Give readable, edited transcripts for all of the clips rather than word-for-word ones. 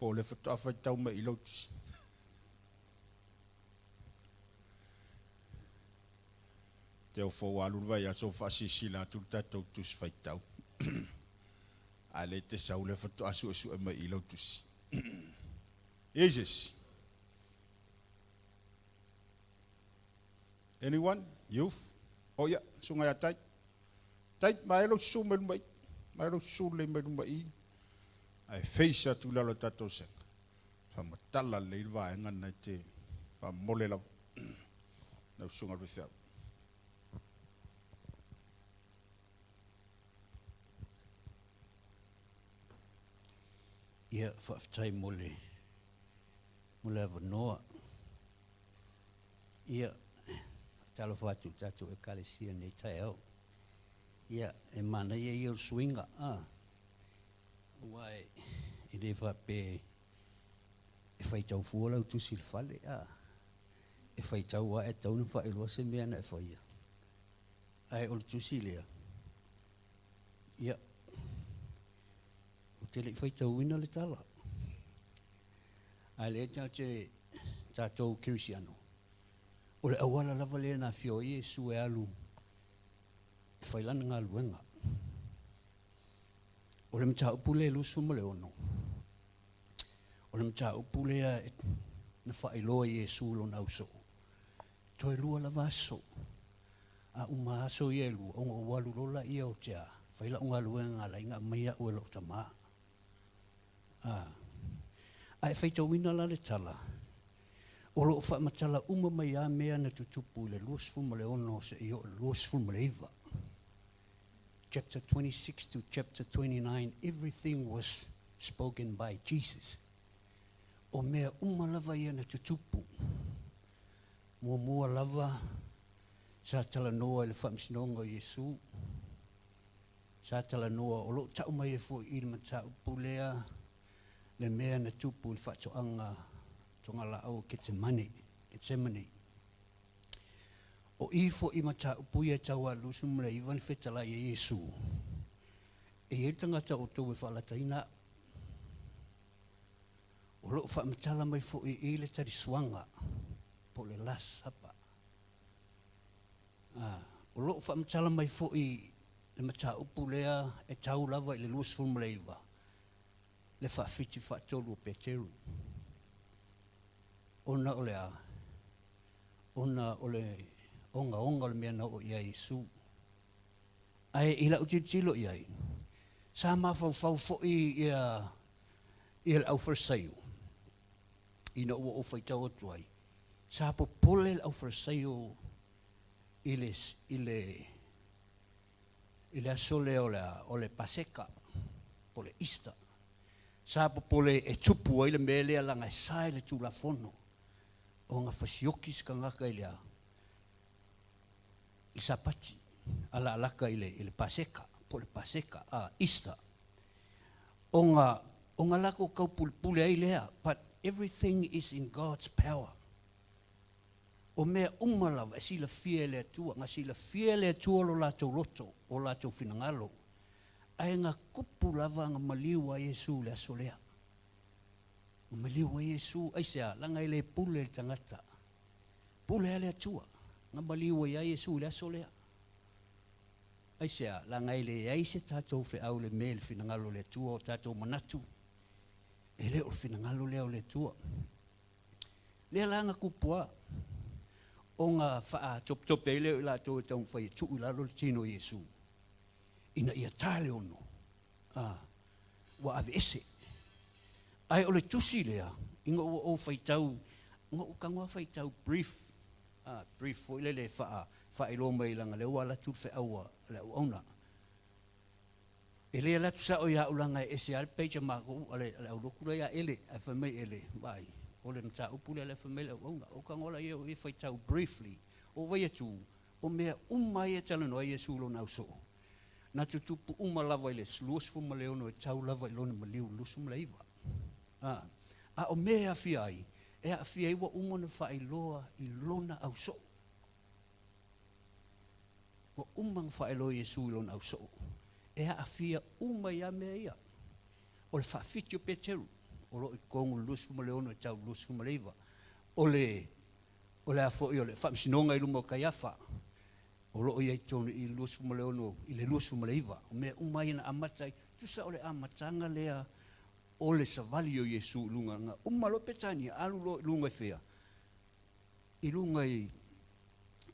Po o lea faatoa faitau mai i lau tusi. Te ofo ua alu le vaiaso o faasilasila atu le tatou tusi faitau. A lea e te sau lea faatoa suesue mai i lau tusi. E i ai se isi? Anyone? Youth? Oh ia, susuga ia Tait. Tait, mae lou susu mai luma i. Mae lou susu lelei mai luma i. Ae face atu i lalo o tatou sega. Faamatala lelei le vaega lena e te faamomole lava. Lau susuga i le faifeau. Ia, faafetai mo le mo le avanoa. Ia, faatalofa atu i le tatou Ekalesia i lenei taeao. Ia, e manaia ia o le suiga, a, aua e le faapea e faitau fua lau tusi i le fale, a, e faitau lava e tatau ona faailoa se mea na e faia. Ae o le tusi lea, ia, ou te le i faitauina le tala. A o lea tatou te, tatou kerisiano, o le auala lava lea na afio ai Iesu e alu e fai lana galuega. O le mataupu lea e 26, o le mataupu lea na faailoa e Iesu i lona ausoo, toe lua lava aso, a uma aso ia e lua, ona ou alu loa lea ou te fai lau galuega na ala ai ona aumai au e lou Tama. A, a e faitauina la le tala, o lo o faamatala uma mai lava mea na tutupu i le 26 seia oo i le 29. Chapter 26 to chapter 29, everything was spoken by Jesus. O mea uma lava ia na tutupu. Muamua lava, sa talanoa i le faamasinoga o Iesu. Sa talanoa, o lo o tau mai ai foi i le mataupu lea le mea na tupu i le faatoaga togalaau o Ketsemane, Gethsemane. O i foi i mataupu ia e tau a 29 na fetalai ai Iesu, E i ai le tagata o outou e faalataina au. O lo o faamatala mai foi i le talisuaga po o le Last Supper. A, o lo o faamatala mai foi le mataupu lea e tau lava i le 29 le faafiti faatolu o Peteru. Ona o le a? Ona o le ogaoga o le mea na oo i ai Iesu. Ae i lau tilotilo i ai, sa mafaufau foi ia ia le aufalesaio ina ua ou faitau atu ai, sa popole le aufalesaio i le, i le, i le aso lea o le, o le Paseka po o le Easter. Sa popole e tupu ai le mea lea leaga e sa i le Tulafono ona fasioki se tagata i le a? I le Sapati, alaalaka i le, i le Paseka, po o le Paseka, a, Easter. Ona, ona latou taupulepule ai lea, but everything is in God's power. O mea uma lava e silafia e le Atua, na silafia e le Atua lo latou loto, o latou finagalo, ae na tupu lava na maliu a Iesu i le aso lea. Na maliu ai Iesu, aisea? Leaga e le pule le tagata, pule a le Atua. Na maliu ai a Iesu i le aso lea. Aisea? Leaga e leai se tatou feau i le mea i le finagalo o le Atua, o tatou manatu, e le o le finagalo lea o le Atua. Lea la na tupu a, ona faatopetope ai lea o i latou e taumafai e tuu i lalo le tino o Iesu, ina ia ta le ono, a, ua aveese. Ae o le tusi lea, ina ua ou faitau, na ou tago lava faitau brief, a, brief foi lele e faa, faailoa mai leaga o lea ua alu atu le feau a le auauna. E le alu atu sao ia au leaga e ese lava le page a matou, a le, a le aulotu la ia Ele, ae fai mai Ele, vaai, o le mataupu lea la e fai mai le auauna. Ou tago lea e faitau briefly, ou vaai atu, o mea uma ia e talanoa ai Iesu i lona ausoo, na tutupu uma lava i le 26 e tau lava i lona maliu i le 29. A, a o mea e aafia ai, e aafia ai ua uma ona faailoa i lona ausoo. Ua uma ona faailoa Iesu i lona ausoo, e aafia uma ai lava mea ia. O le faafiti o Peteru. O loo i totonu i le 26 e tau i le 29. O le o le a foi o le faamasinoga i luma o Kaiafa, o loo i ai i totonu i i le 26 i le 29. O mea uma ia na amata ai, tusa o le amataga lea o le savali o Iesu i luga. Na uma loa Petania, alu loa i luga i fea? I luga i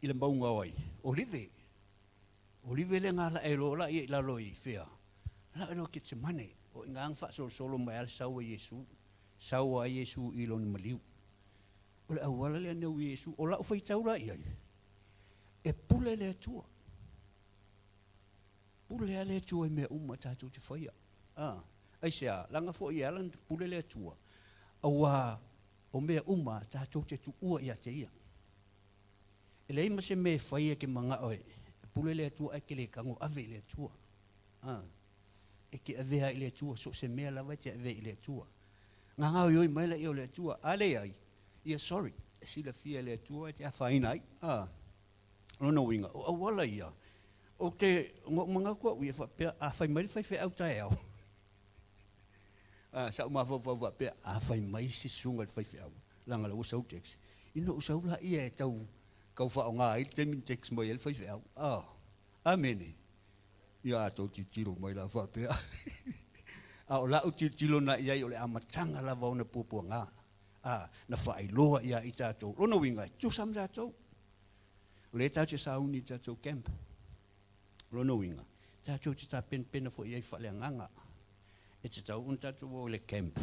le mauga o ai? Olive. Olive lea na alae loa laia i lalo i fea? Lae loa Ketsemane. O i ina na faasolosolo mai ai le sau a Iesu. Sau ai Iesu i lona maliu. O le auala lea na ui Iesu. O lau faitau la i ai, e pule le Atua. Pule lava le Atua i mea uma tatou te faia. Aisea? Leaga foi e ala ona pule le Atua, auā o mea uma tatou te tuua ia te Ia. E leai ma se mea e fai e te manao e pule le Atua ae te le tago ave i le Atua. E te avea i le Atua, so o se mea lava e te avea i le Atua. Na gaoioi mai laia o le Atua, a leai, ia sorry, e silafia e le Atua e te afaina ai. Lona uiga, o auala ia, ou te, na ou manatu au ia faapea, a fai mai le faifeau taeao, sa ou mafaufau faapea, a fai mai se susuga i le faifeau, leaga o la ua sau text, ina ou sau laia e tau, tau faaaoga ai le taimi na text mai ai le faifeau. Amene. Ia a outou tilotilo mai la faapea. A o lau tilotilo na i ai o le amataga lava o ona puapuaga, na faailoa ia i tatou. Lona uiga, e tutusa ma tatou. O lea tatou te sauni i le tatou camp. O lona uiga, tatou te tapenapena foi i ai faaleagaga. E tatau ona tatou o i le camp,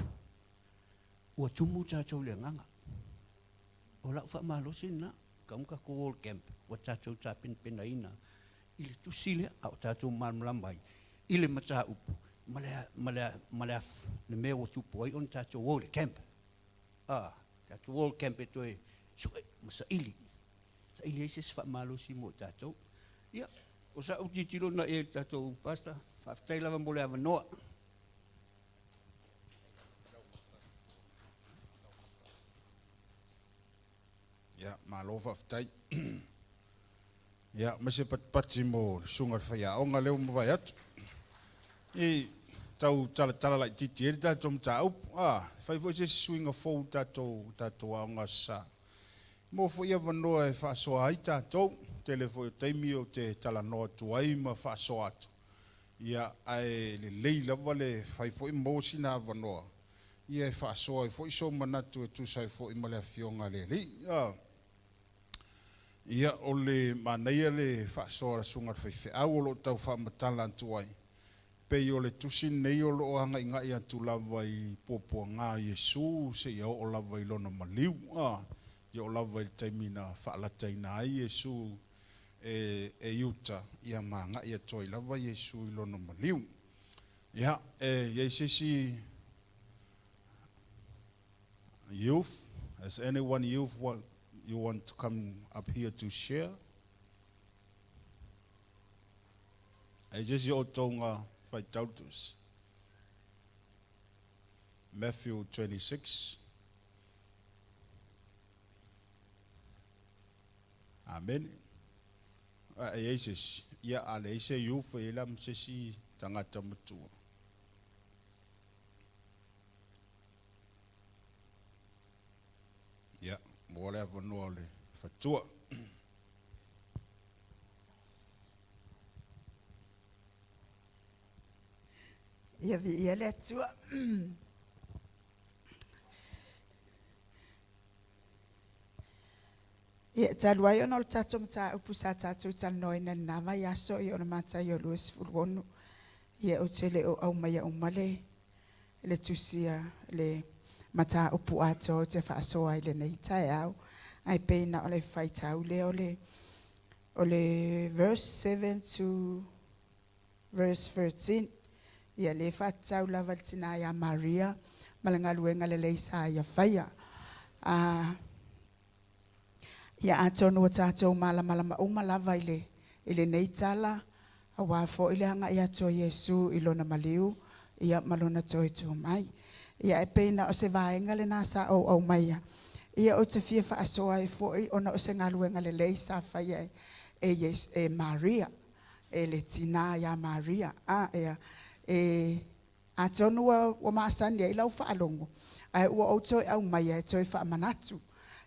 ua tumu tatou i le agaga. O lau faamalosi lena, tatau ona tatou o i le camp, ua tatou tapenapenaina i le tusi lea, a o tatou malamalama ai i le mataupu ma le, ma le, ma le, le mea ua tupu ai ona tatou o i le camp. Tatou o i le camp e toe sue ma saili, saili ai se isi faamalosi mo i tatou. Ia, o sa'u tilotilo lena i ai i le tatou pastor. Faafetai lava mo le avanoa. Ia, malo faafetai. Ia, ma se patipati mo le susuga i le faiaoga lea ua mavae atu. I tau talatala laitiiti ai le tatou mataupu. E fai foi se isi suiga fou i le tatou aoga Aso Sa. Maua foi avanoa e faasoa ai tatou. Tele foi o taimi ou te talanoa atu ai ma faasoa atu. Ia, ae lelei lava le fai foi ma maua sina avanoa, ia e faasoa ai foi sou manatu e tusa ai foi ma le Afioga a le Alii. Ia, o le manaia le faasoa a le susuga i le faifeau o lo o tau faamatala atu ai, pei o le tusi lenei o lo o agaigai atu lava i puapuaga a Iesu seia oo lava i lona maliu, ia oo lava i le taimi na faalataina ai Iesu e Iuta, ia ma agai atu ai lava Iesu i lona maliu. Ia, e i ai se isi youth? Has anyone youth want, you want to come up here to share? E se isi o outou na faitau le tusi? Matthew 26. Amene. A e i ai se isi? Ia, a leai se youth, e i ai la ma se isi tagata matua? Ia, maua le avanoa o le fatua. Ia viia le Atua. Ia, talu ai ona o le tatou mataupu sa tatou talanoaina i lena vaiaso, ia o le Mataio 26, ia ou te le o aumaia uma le tusi a le mataupu atoa ou te faasoa ai i lenei taeao, ae pei na o le faitau lea o le verse 7 to verse 13. Ia lea faatatau lava i le tina ia Maria ma le galuega lelei sa ia faia. Ia atonu ua tatou malamalama uma lava i lenei tala, auā foi le agai atu o Iesu i lona maliu ia ma lona toe tu mai. Ia e pei na o se vaega lena sa ou aumaia. Ia ou te fia faasoa ai foi ona o se galuega lelei sa faia e Maria, e le tina ia Maria. Ia, e Atonu ua masani ai lau faalogo, ae ua ou toe aumaia e toe faamanatu,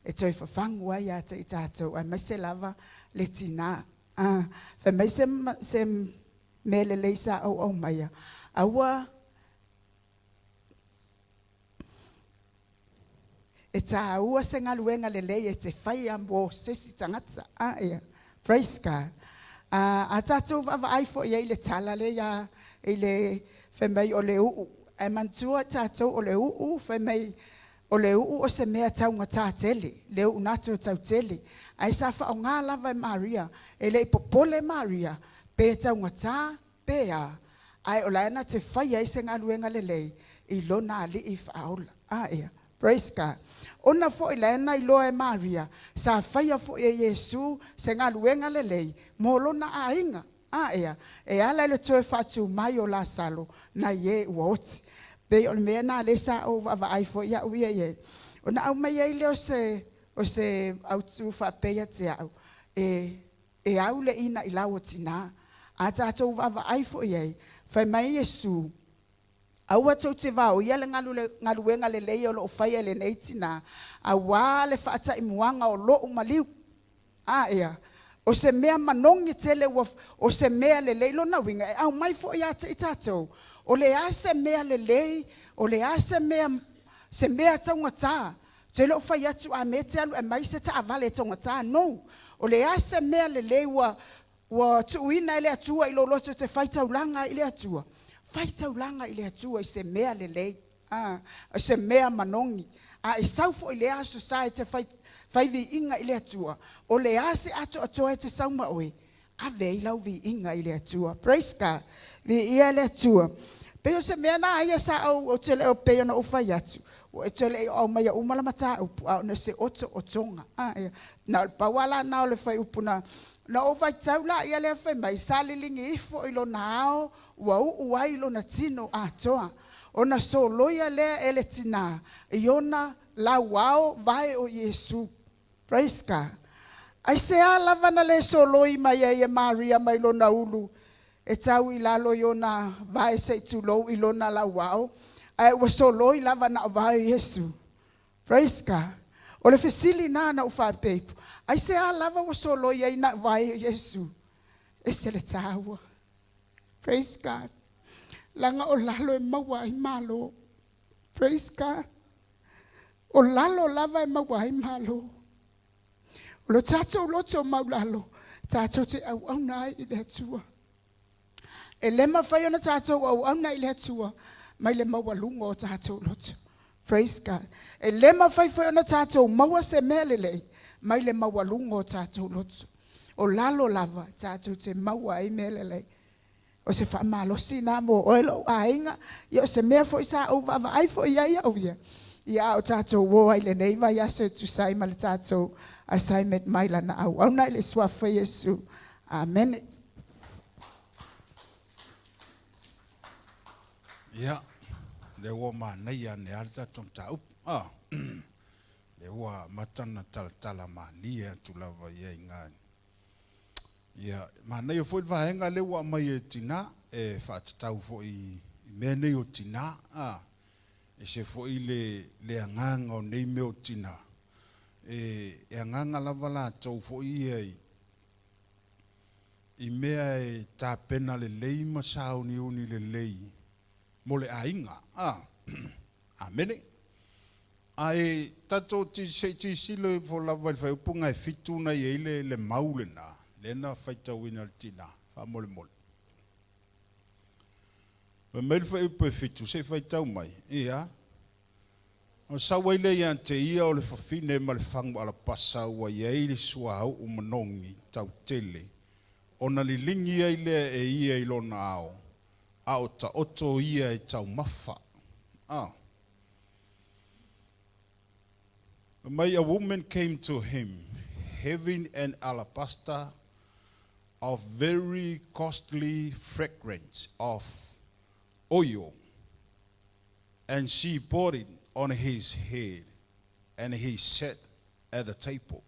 e toe fafagu ai ia te i tatou, aemaise lava le tinā. Fai mai se mea lelei sa ou aumaia, aua e tāua se galuega lelei e te faia mo se isi tagata. Ia. Praise God. A tatou vaavaai foi ai i le tala lea i le fai mai o le u'u, ae manatua tatou o le u'u, fai mai o le u'u o se mea taugatā tele, le u'u nato tautele. Ae sa faaaogā lava e Maria, e le i popole Maria, pe taugatā, pe a, ae o la e na te faia ai se galuega lelei i lona alii faaola. Ia. Praise God. Ona foi la na iloa e Maria, sa faia foi e Iesu se galuega lelei mo lona aiga. Ia. E ala i le toe faatumai o Lasalo nai e ua oti. Pei o le mea na lea sa ou vaavaai foi au ia i ai. Ona aumai ai lea o se autu faapea ia te au, e au le ina i lau o tinā. A tatou vaavaai foi ai, fai mai Iesu, aua tou te vaoia le galuega lelei o loo faia e lenei tinā, auā le faataimuaga o lou maliu. Ia. O se mea manogi tele ua, o se mea lelei lona uiga, e aumai foi ia te i tatou, o le a se mea lelei, o le a se mea taugatā. Ou te le o fai atu a mea e te alu e aumai se taavale taugatā, no. O le a se mea lelei ua tuuina e le Atua i lou loto e te faitaulaga ai i le Atua, faitaulaga i le Atua i se mea lelei, o se mea manogi. A e sau foi i lea aso sa e te fai, fai viiga i le Atua, o le a se atoatoa e te sau ma oe, ave ai lau viiga i le Atua. Praise God. Viia le Atua. Pei o se mea na ia sa ou te le o pei ona ou fai atu, ua e te le i aumaia uma la mataupu, a o se oto o toga. Ia. Na o le pau ala na o le fai upu na ou vaitau la ia lea fai mai, sa liligi ifo i lona ao, ua uu ai lona tino atoa. Ona soloia lea e le tinā, i ona lau ao vae o Iesu. Praise God. Ai se a lava na le soloi mai ai e Maria mai lona ulu, e tau i lalo i ona vae se i tulou i lona lauao, ae ua soloi lava na o vae o Iesu. Praise God. O le fesili na na ou faapeipu. Ai se a lava ua soloi ai na vae o Iesu. E se le tāua. Praise God. Laga o lalo e maua ai malo. Praise God. O lalo lava e maua ai malo. O lo tatou loto maulalo, tatou te auauna ai i le Atua. E le mafai ona tatou auauna i le Atua, mai le maualuga o tatou loto. Praise God. E le mafai foi ona tatou maua se mea lelei, mai le maualuga o tatou loto. O lalo lava, tatou te maua ai mea lelei. O se faamalosi na mo oe lou aiga, ia o se mea foi sa ou vaavaai foi ai au ia. Ia a o tatou o ai lenei vaiaso e tusa ai ma le tatou assignment mai lana auauna i le suafa Iesu. Amene. Ia, le ua manaia ane a le tatou mataupu. Le ua matana talatala malie atu lava ia i ngā. Ia, manaia foi le vaega le ua aumai e tinā, e faatatau foi i mea nei o tinā. E se foi le agaga o nei mea o tinā. E agaga lava latou foi ia i mea e tapena lelei ma sauniuni lelei mo le aiga. Amene. Ae tatou ti se i tisilo ifo lava i le fuaiupu 7 na i ai le mau lena, lea na faitauina e le tinā, faamolemole. Fai mai le fuaiupu 7, se i faitau mai. Ia. O sau ai le ia te ia o le fafine ma le fagu alapasa ua i ai le suauu manogi tautele, ona liligi ai lea e ia i lona ao, a o taoto ia e taumafa. May a woman came to him, having an alabaster of very costly fragrance of oil, and she poured it on his head, and he sat at the table.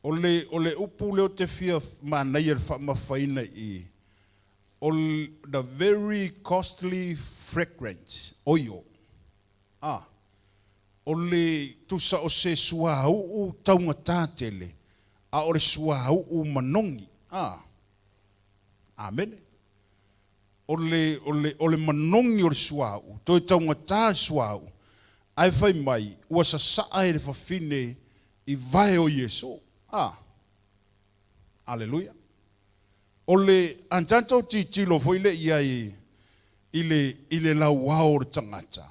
O le upu leo te fia manaia le faamafaina i. O the very costly fragrance oil. A, o le tusa o se suauu taugata tele, a o le suauu manogi. A, amene. O le, o le, o le manogi o le suauu, toe taugata le suauu, ae fai mai, ua sasaa e le fafine i vae o Iesu. A, aleluia. O le a tatou tilotilo foi lea i ai i le lauao o le tagata,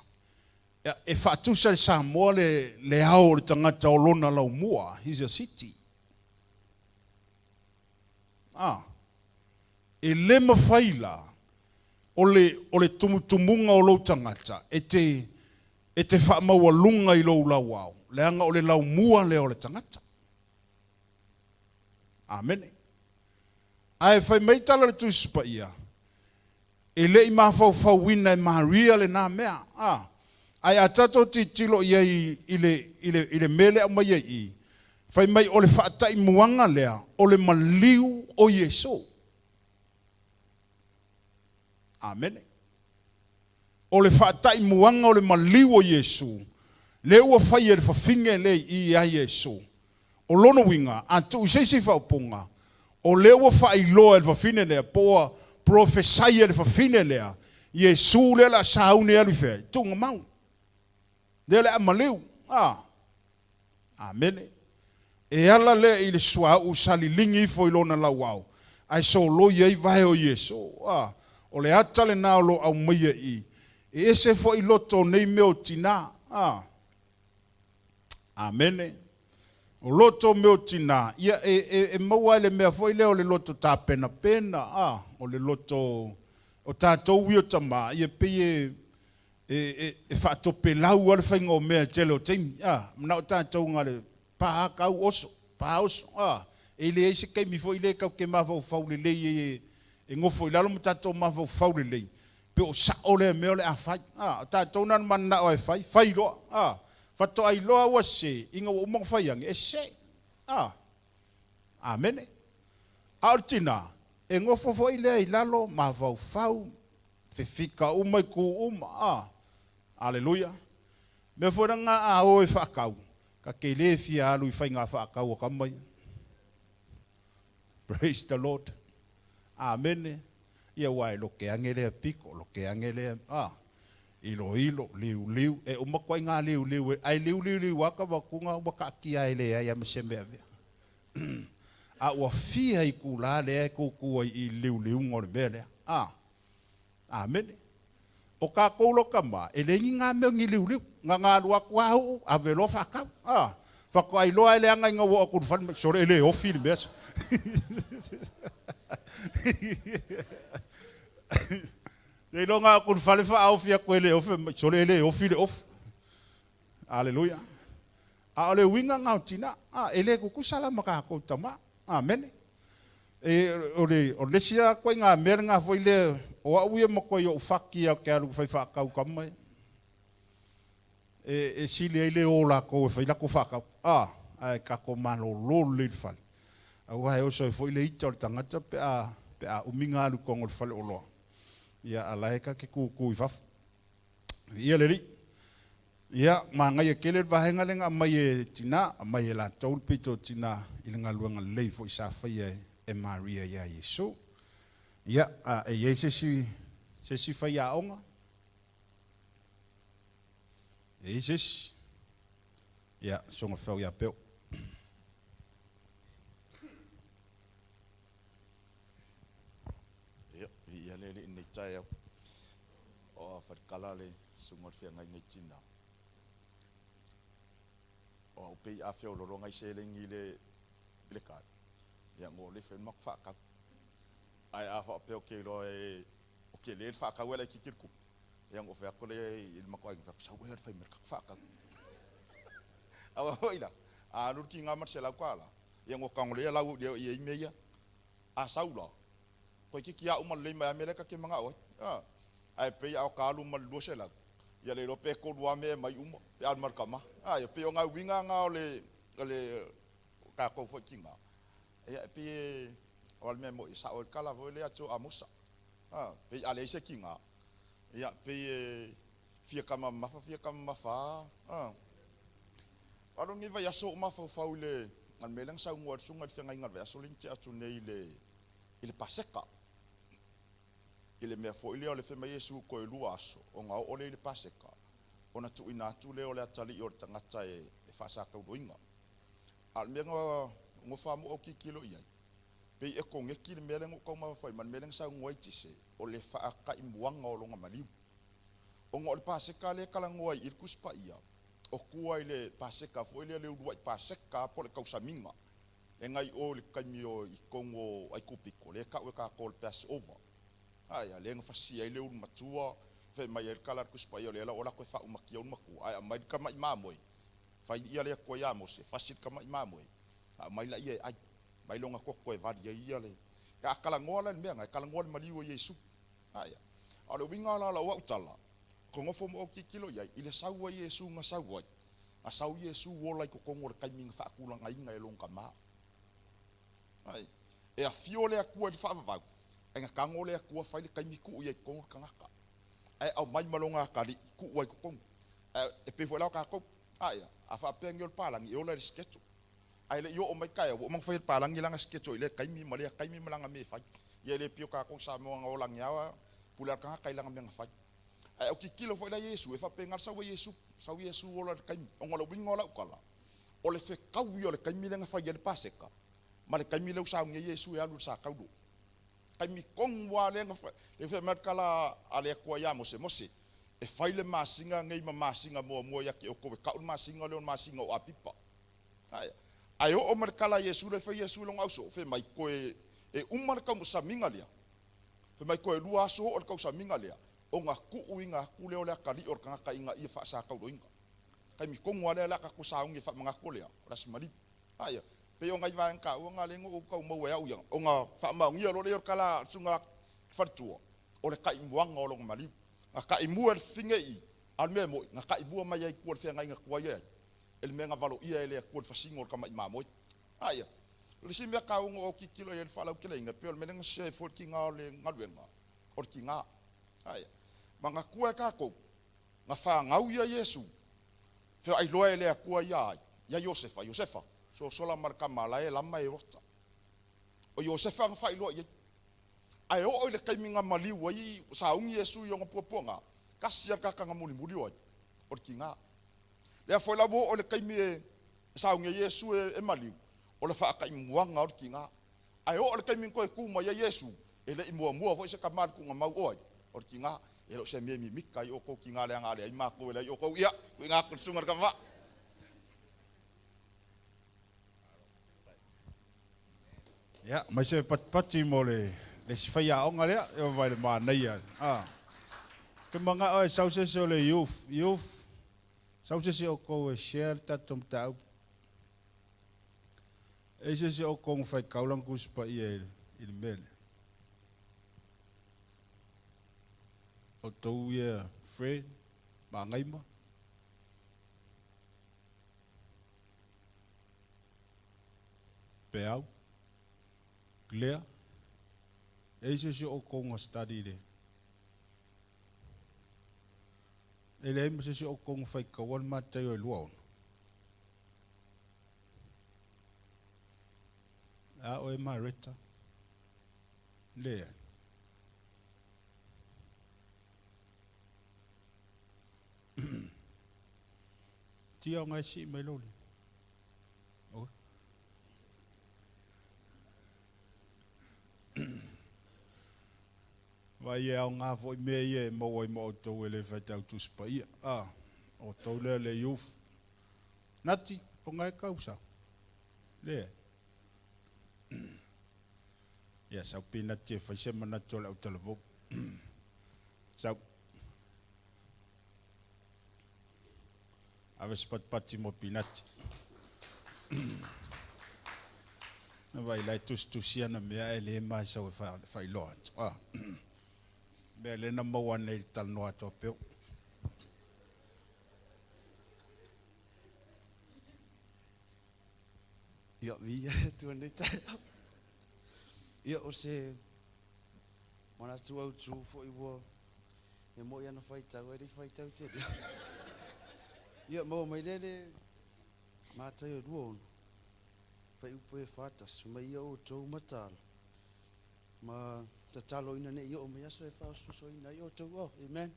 e faatusa i le Samoa le ao o le tagata o lona laumua, he's a city. A, e le mafai la o le tumutumuga o lou tagata e te faamaualuga i lou lauao, leaga o le laumua lea o le tagata. Amene. Ae fai mai tala le Tusi Paia, e le i mafaufauina e Maria lena mea. A, ae a tatou tilotilo i ai i le mea lea aumai ai i, fai mai o le faataimuaga lea o le maliu o Iesu. Amene. O le faataimuaga o le maliu o Iesu, lea ua fai e le fafine lea i ia Iesu. O lona uiga, a tuu i se isi faaupuga, o lea ua faailoa e le fafine lea, po ua profesai e le fafine lea, Iesu lea o le a sauni e alu i fea? I tuugamau. Lea o le a maliu. A, amene. E ala lea i le suauu sa liligi ifo i lona lauao, ae soloi ai vae o Iesu. A, o le ata lena o lo o aumaia i i. E ese foi loto o nei mea o tinā. A, amene. O loto o mea o tinā, ia e maua ai le mea foi lea o le loto tapenapena, a, o le loto o tatou ia o tamā, ia pei e faatopelau lava le faiga o mea i le tele o taimi. A, manao tatou na o le pa kau oso, pa oso. A, e leai se taimi foi lea tatou te mafaufau lelei ai e nofo i lalo ma tatou mafaufau lelei, pe o sao lea mea o le a fai. A, o tatou na ona mananao e fai, fai loa. A, faatoa iloa ua sese, ina ua uma ona fai ane, e sese. A, amene. A o le tinā, e nofo foi lea i lalo, mafaufau, fefika uma i ku uma. A, aleluia. Mea foi lena a o e faatau, ta te le fia alu i faiga faatau a tama ia. Praise the Lord. Amene. Ia ua e loke ane lea piko, loke ane lea, a, iloilo, liuliu, e uma koa i ngā liuliu, ai liuliu aka wakunga ua kaatia e leai a ma se mea vea. A ua fia i kula lea e kukua i liuliunga o le mea lea. A, amene. O kākou lo ka ma, e le ni ngā mea ni liuliu. Ngā ngā lua kua uu, a velo whakau. A, whako ai loa ele anga i ngā wā kuru whane, sore ele ofi le mea. Te ilo ngā kuru whale wha ofi a koe le ofi, sore ele ofi le ofi. Aleluia. A o le uiga ngā o tina, a, e le kukusa la ma kākou tama. Amene. E, o le, o le sia koe ngā mea ngā foi le, o au ia ma koe o ufaki au ke alu whai whakau ka mai. E sili ai le o la ko e whai lako whakau. A, ai kako malo lolo le whale. Au hai oso e foi le ita o le tangata pe a uminga alu kongo le whale o loa. Ia ala e ka ke kuku i fafu. Ia le li. Ia, ma ngai e kele vahenga lenga mai e tina, mai e la tau pito tina i le ngaluenga lei fo i sa whai e Maria ia Iesu. Ia, a, e iei se si whai a onga. E iei se si. Ia, songa whau ia peo. Ia, ia le le nei tai au. O a whatkala le sunga whia ngai ngai tina. O au pei a whia o loro ngai se le ngi le kai. Ia ngō le when mak whakau. Ai a wha peo ke roa e o ke le whakau ele ki kirkup. Ia ngō whea kore i le mako ai whea sau e whai mer kak whakau. Awa hoi la. A lur ki ngā marse lau kā la. Ia ngō kangole ia lau ia i mea ia. A sau la. Koe ki ki a uma lei mai a mele ka ke manga oi. Ai pei au ka alu ma lua se lau. Ia le rope ko lua me mai uma. Pe alu mar kama. A ia pe o ngā winga ngā o le ka kou foi ki ngā. Ia pe o al me mo i sa o kala foi le atu a musa. A, pei a leai se kiga, ia, pei e fia kama mamafa, fia kama mamafa a. A. Alu lenei vaiaso ou mafaufau i le, le mea lea na saunoa ai le susuga i le feagaiga i le vaiaso lea na tea atu nei i le, i le Paseka. I le mea foi lea o le fai mai Iesu toe lua aso ona oo lea i le Paseka, ona tuuina atu lea o le atalii o le tagata e, e faasakauloina. A o le mea na nofo lava ma ou tilotilo i ai, pei e koneti le mea lea na ou tau mafaufau ai ma le mea lea na saunoa ai Tise, o le faataimuaga o lona maliu. Ona o le Paseka lea e talanoa ai i i le Tusi Paia, o tua i le Paseka foi lea, le uluai Paseka lava po o le tausamiga, lea na i o i le taimi o i totonu o Aikupito, lea e tau e tatou o le Passover. Aia, lea na fasia ai le ulu matua, fai mai ai le tala a le Tusi Paia, o lea la ua alu atu e faaumatia ulu matua, ae aumai le tamai mamoe, fai ia le Atua ia Mose, fasi le tamai mamoe, aumai laia e ai, mai lona toto e vali ai ia le. A talanoa la i le mea lena, e talanoa i le maliu o Iesu. Aia. A o le uiga la o lau au tala, ou te nofo ma ou tilotilo i ai, i le sau a Iesu na sau ai, na sau Iesu ola i totonu o le taimi na faatulagaina e lona Tama. Ai. E afio le Atua i le faavavau, ae na tago le Atua fai le taimi tuu i ai i totonu le tagata. Ae aumai ma lona atalii tuu ai i totonu. Ae e pei foi la o tatou, aia, a faapea nei o le palagi, e ola i le schedule. Ae le i oo mai taeao, ua uma ona fai e le palagi lana schedule i lea taimi ma lea taimi ma lana mea e fai. Ia e le pei o tatou Samoa na ola ane lava, pule lava le tagata i lana mea na fai. Ae autilotilo foi la Iesu, e faapena le sau a Iesu, sau Iesu ola i le taimi. Ona o le uiga o lau tala, o le fetau ia o le taimi lea na fai ai le Paseka ma le taimi lea ua sauni ai Iesu e alu i le sa taulo. Taimi tonu lava lea na fai, lea fai mai le tala a le Atua ia Mose, Mose, e fai le masina nei ma masina muamua ia te outou e tau le masina lea o le masina o Apipa. Ae, ae oo mai le tala a Iesu lea e fai Iesu i lona ausoo, fai mai, toe e uma le tausamiga lea, fai mai toe lua aso oo le tausamiga lea, ona tuuina atu lea o le atalii o le tagata ina ia faasakauloina. Taimi tonu lava lea o le a tatou sauni e faamanatu lea, o le Aso Maliu. Aia, pei o nai vaega taua na lea na ou tau maua e au ia, ona faamaonia loa lea o le tala a le susuga i le faletua, o le taimuaga o lona maliu. Na taimua e le fafine i i, a o le mea moni, na taimua mai ai i tua i le feagaiga tuai ai, e le mea na valoia e le Atua i le fasiga o le tamai mamoe. Aia, o le isi mea taua na ou tilotilo i ai i le faalauteleina, pei o le mea lea na share ai foi le tiga o le galuega, o le tiga. Aia, manatua e tatou, na fanau ia Iesu, faailoa e le Atua ia ai, ia Iosefa, Iosefa, sosola ma le tama la e lama e ota. O Iosefa na faailoa i ai. Ae oo i le taimi na maliu ai, sauni Iesu i ona puapuaga, tasi lava le tagata na mulimuli o ai, o le tiga. Lea foi la ua oo i le taimi e sauni ai Iesu e maliu, o le faataimuaga o le tiga. Ae oo i le taimi na toe tu mai ai Iesu, e le i muamua foi se tama i le tuugamau o ai, o le tiga. E le o se mea e mimita ai outou tiga leaga a leai matou e leai outou. Ia, tuuina atu i le susuga i le tama. Ia, mai se patipati mo le le isi faiaoga lea, e ova i le manaia. Ah. Ke mana'o e sau se isi o le youth, youth, sau se isi o outou e share le tatou mataupu. E i se isi o outou na faitau lana Tusi Paia i le mea lea. Outou ia Fred, Magaima. Peau, Lea, e i se isi o outou na study le. E leai ma se isi o outou na faitaua le Mataio e 26. A oe Mareta, leai. Tia o ngai sii mai lou lima. Okay. Vai e aoga foi mea ia e maua ai ma outou e le faitau Tusi Paia. Ah, outou lea le youth. Nati, o ngai kau sau. Leai. Ia, sau pi nati e fai se manatu o le autalavou. Sau. Ave se patipati mo Pinati. Na vai lai tusitusi ana mea e le mai sau e faailoa atu. Ah. Mea le na maua nei le talanoa atu a peu. Ia, viia le Atua i lenei taeao. Ia, o se Manatu autū fo'i ua e mo'i ana faitau e le'i faitau tele. Ia maua mai lea le Mataio 26, fuaiupu e 41, mai ia outou mataala ma tatalo ina ne'i oo mai aso e faaosososoina ai outou. Oh, amen.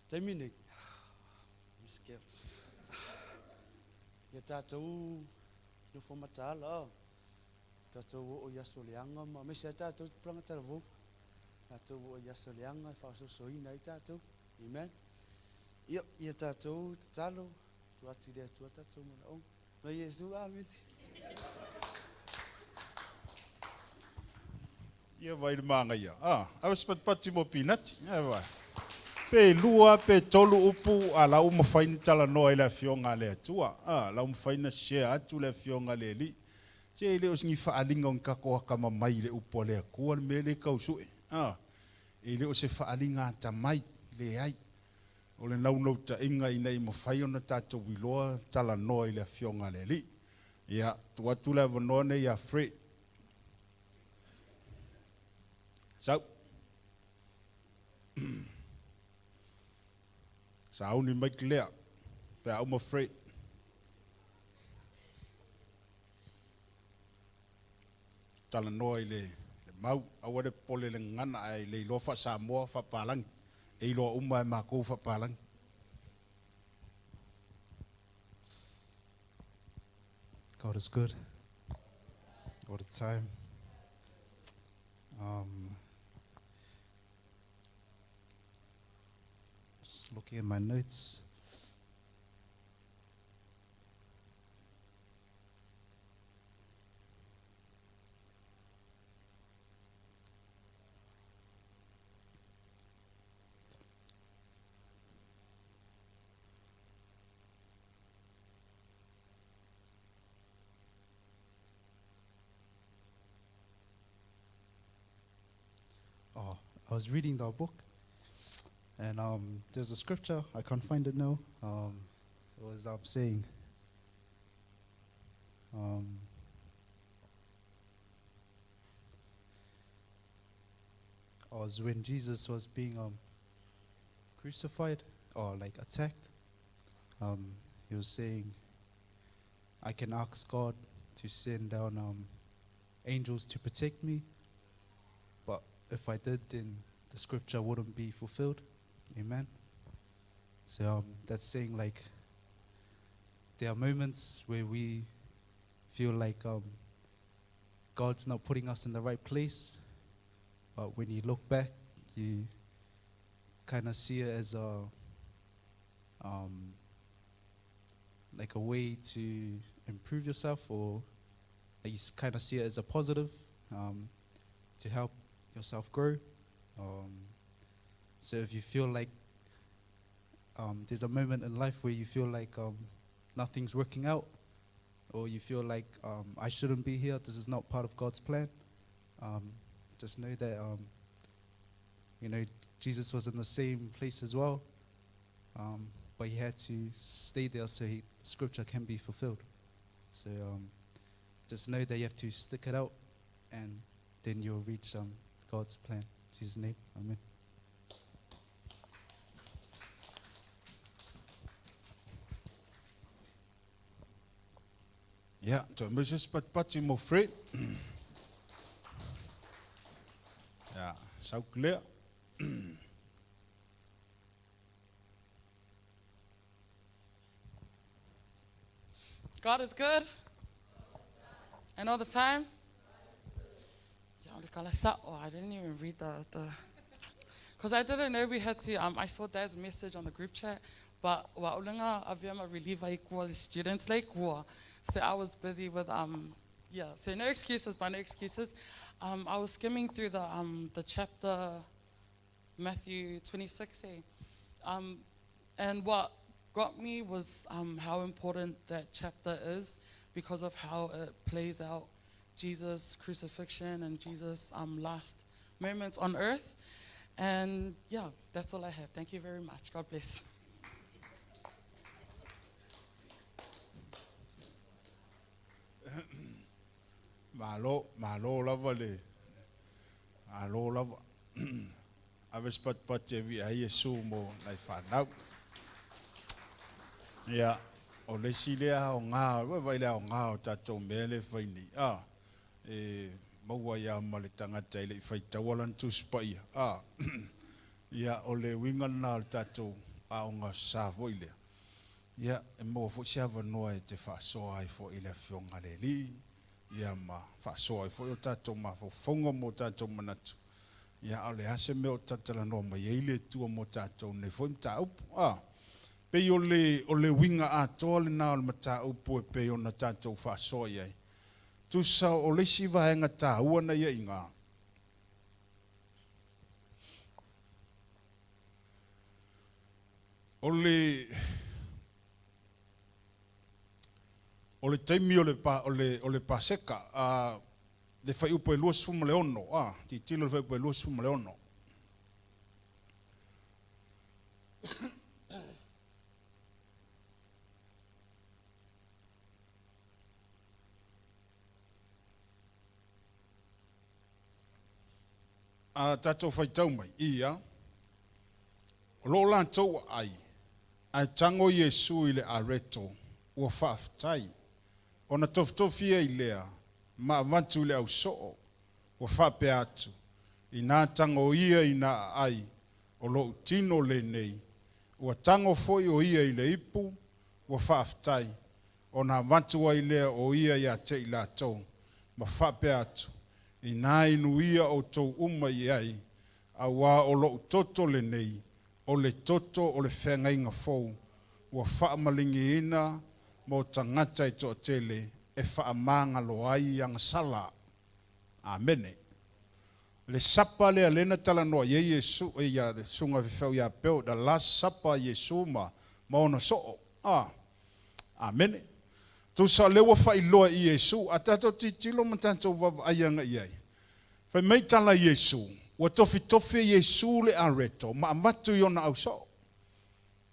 Taimi nei, misikea. Ia tatou nofo mataala, oh. Tatou oo i aso leaga ma aemaise ai tatou tupulaga talavou. Tatou oo i aso leaga e faaosososoina ai tatou. Amen. Ia, ia tatou tatalo, tuu atu i le Atua tatou manaoga. Ma Iesu, amene. Ia vai le magaia. Ah, ave se patipati mo pinati. Ia vai. Pe lua, pe tolu upu, a la ua mafai ona talanoa i le Afioga a le Atua. Ah, la ua mafai ona share atu le Afioga a le Alii. Se e le o se ni faaaliga o ni tatou atamamai i le upu a le Atua le mea lea e tau sue. Ah, e le o se faaaliga atamai, leai. O le naunautaiga ina ia mafai ona tatou iloa talanoa i le Afioga a le Alii. Ia, tuu atu le avanoa nei ia Fred. Sau. Sauni mai Claire pe a uma Fred. Talanoa i le mau, aua le popole i le gagana ae le iloa faa-Samoa, faa-Palagi. E iloa uma e matou faa-Palagi. God is good all the time. Just looking at my notes. Oh, I was reading the book, and there's a scripture, I can't find it now. It was saying, it was when Jesus was being crucified or attacked. He was saying, I can ask God to send down angels to protect me, but if I did, then the scripture wouldn't be fulfilled. Amen. So that's saying there are moments where we feel like God's not putting us in the right place, but when you look back, you kind of see it as a way to improve yourself, or you kind of see it as a positive to help yourself grow. So if you feel like there's a moment in life where you feel like nothing's working out, or you feel like I shouldn't be here, this is not part of God's plan, just know that Jesus was in the same place as well, but he had to stay there so the scripture can be fulfilled. So just know that you have to stick it out, and then you'll reach God's plan. In Jesus' name, amen. Yeah, to Mrs. Patpati mo Fred. Yeah, so clear. God is good. And all the time. Oh, I didn't even read the because I didn't know we had to. I saw Dad's message on the group chat, but wa ulenga avia ma relieve equal students like wa. So I was busy with yeah. So no excuses, but no excuses. I was skimming through the chapter Matthew 26, And what got me was how important that chapter is because of how it plays out Jesus' crucifixion and Jesus' last moments on earth. That's all I have. Thank you very much. God bless. Malo, malo lava le. Malo lava. Ave se patupatu e viia ai Iesu mo nai fanau. Ia, o le isi lea aoga, ua vaai i le aoga o tatou mea lea e fai nei, a, e maua ai lava ma le tagata e le i faitaua lana Tusi Paia, a. Ia, o le uiga lena o le tatou aoga sa foi lea. Ia, e maua foi se avanoa e te faasoa ai foi i le Afioga a le Alii, ia ma faasoa ai foi o tatou mafaufauga ma o tatou manatu, ia a o le a se mea o talatalanoa mai ai le Atua mo tatou nei foi mataupu. A, pei o le, o le uiga atoa lena o le mataupu e pei ona tatou faasoa i ai. Tusa o le isi vaega taua na ia i ina, o le, O le taimi o le, o le, o le Paseka, a, le fuaiupu e 26, a, tilotilo i le fuaiupu e 26. A tatou faitau mai, ia, o lo o latou aai, ae tago Iesu i le areto, ua faafetai, ona tofitofi ai lea, ma avatu i le ausoo, ua faapea atu, Inā tago ia i na aai, o lo'u tino lenei, ua tago foi o ia i le ipu, ua faafetai, ona avatu ai lea o ia ia te i latou, ma faapea atu, Inā inu ia outou uma i ai, auā o lo'u toto lenei, o le toto o le feagaiga fou, ua faamaligiina mo tagata e toatele e faamagalo ai agasala. Amene. Le sapa lea lea na talanoa i ai Iesu, ia, le susuga faifeau ia Bill, the last supper a Iesu ma, ma ona soo. A. Amene. Tusa o lea ua faailoa i Iesu, a tatou tilotilo ma tatou vaavaai agai i ai, fai mai tala a Iesu, ua tofitofi e Iesu le areto ma avatu i ona ausoo.